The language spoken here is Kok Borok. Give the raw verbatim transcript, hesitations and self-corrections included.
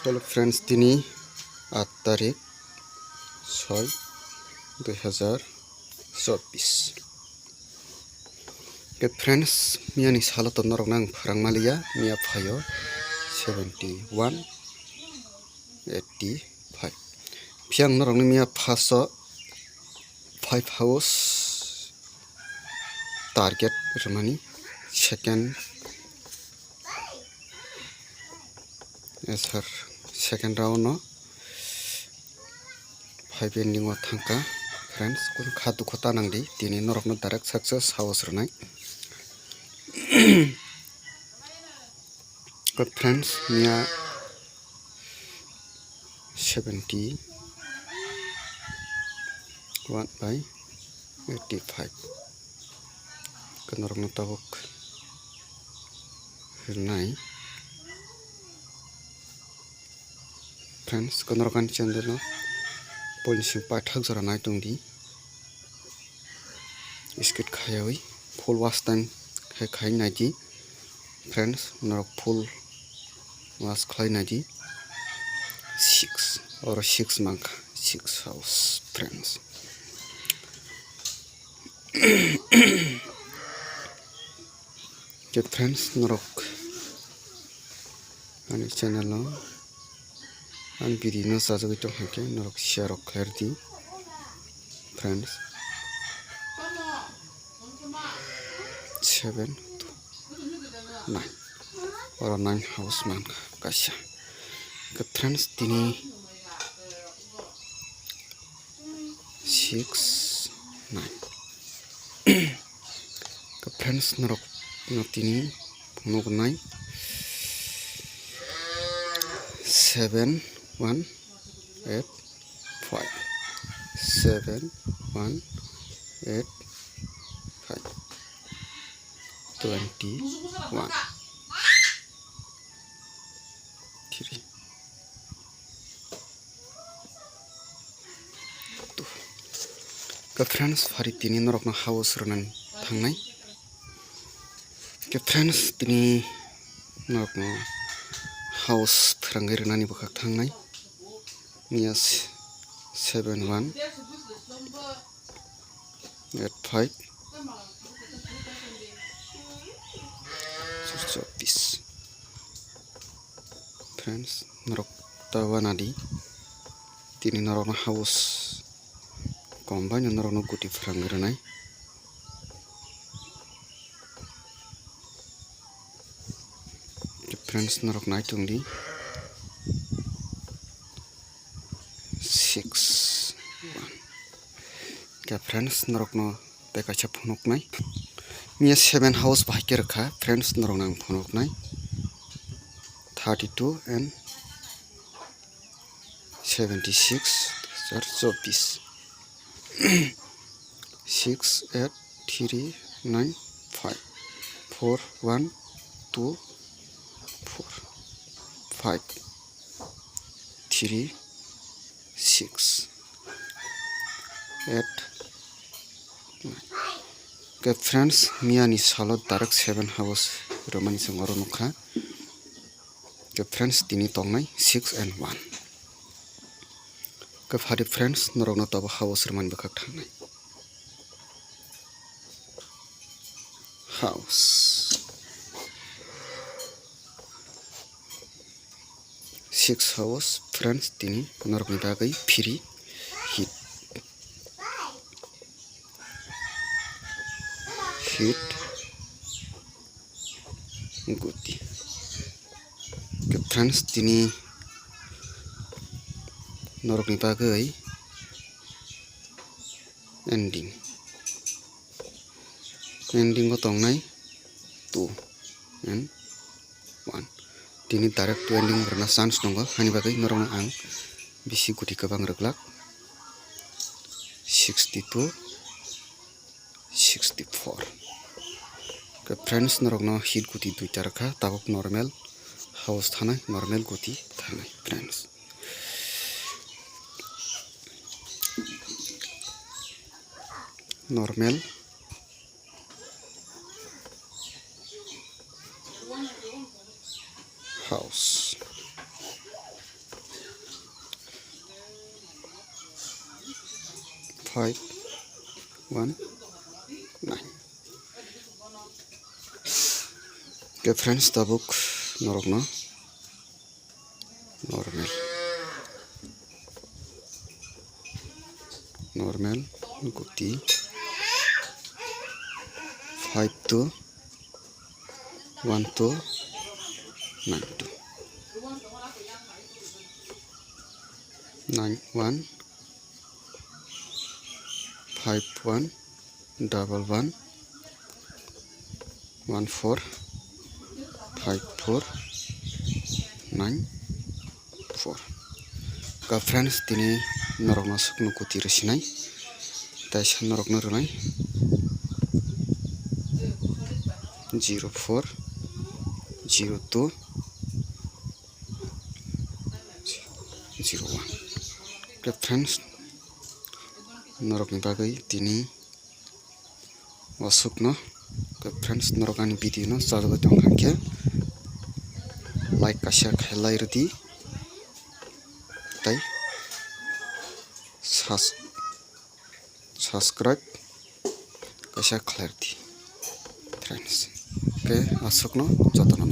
Hello friends, tini aat tarik soi dui hazar chobbish. Ke friends, miyani salo to norok nang phrang maliya, miya phaio seventy one, eighty five. Phiya ang norokni miya phaso five house target rwmani second, eh, sir, second round no five ending o thangkha. Friends, kun kha dukhu ta nangdi, tini norokno direct success house rwnai. Khe friends, miya seventy one by eighty five. Khe norokno tabuk rwnai. Friends, khe norok ani channel no poilsing paithak jora nai tongdi. Skip khaiwi full watch time khai khai naidi. Friends, norok full watch khlai naidi. Six, oro six mankha, six house, friends. Khe friends, norok ani channel o ang video no sajagwi tong kha khe norok share rok khlai rwdi friends. Seven to nine, oro nine house mankha kaisa. Khe friends, tini six nine. Khe friends, norok no tini phunuknai seven one eight five, seven one eight five, twenty one, three. Khe friends, phari tini norokno house rwnani thangnai. Khe friends, tini norokno house phrangwi rwnani bwkhak thangnai. Yes, seven one eight five. Chobbish. Friends, norok ta wanadi. Tini norokno house kom bai no norokno guti phrang rwnai. Friends, norok nai tongdi. Six one. Khe friends, norokno tei kaisa phunuknai. Miya seven house bahai khe rwkha, friends, norokno ang phunuknai. Thirty two and seventy six, char chobbish. Six eight three nine five, four one two four five three six eight nine. Khe friends, miyani salo direct seven house rwmani chwng oro nukha. Khe friends, tini tongnai six and one. Khe phari friends, norokno tobo house rwmani bwkhak thangnai. House. Six house, friends, tini norokni bagwi free hit. Hit. Guti. Khe friends, tini norokni bagwi ending. Ending o tongnai two and one. Tini direct two ending rwna chance tongo, hani bagwi norokno ang bisi guti kwbang rwglak, sixty two, sixty four. Khe friends, norokno hit guti duita rwkha, tabuk normal house thanai, normal guti thanai, friends. Normal house. five one nine. Ke friends, tabuk norokno normal normal guti five two one two nine two nine one five one double one one four five four nine four. Ka friends, tini norokno aswkno kuti rwsinai, taisa norokno rwnai zero four zero two zero one. Ka friends, norokni bagwi tini aswkno. Ka friends, norok ani video no chajagwi tong kha khe like kaisa khailai rwdi, tei subs-, subscribe kaisa khlai rwdi friends. Ke aswkno jotono.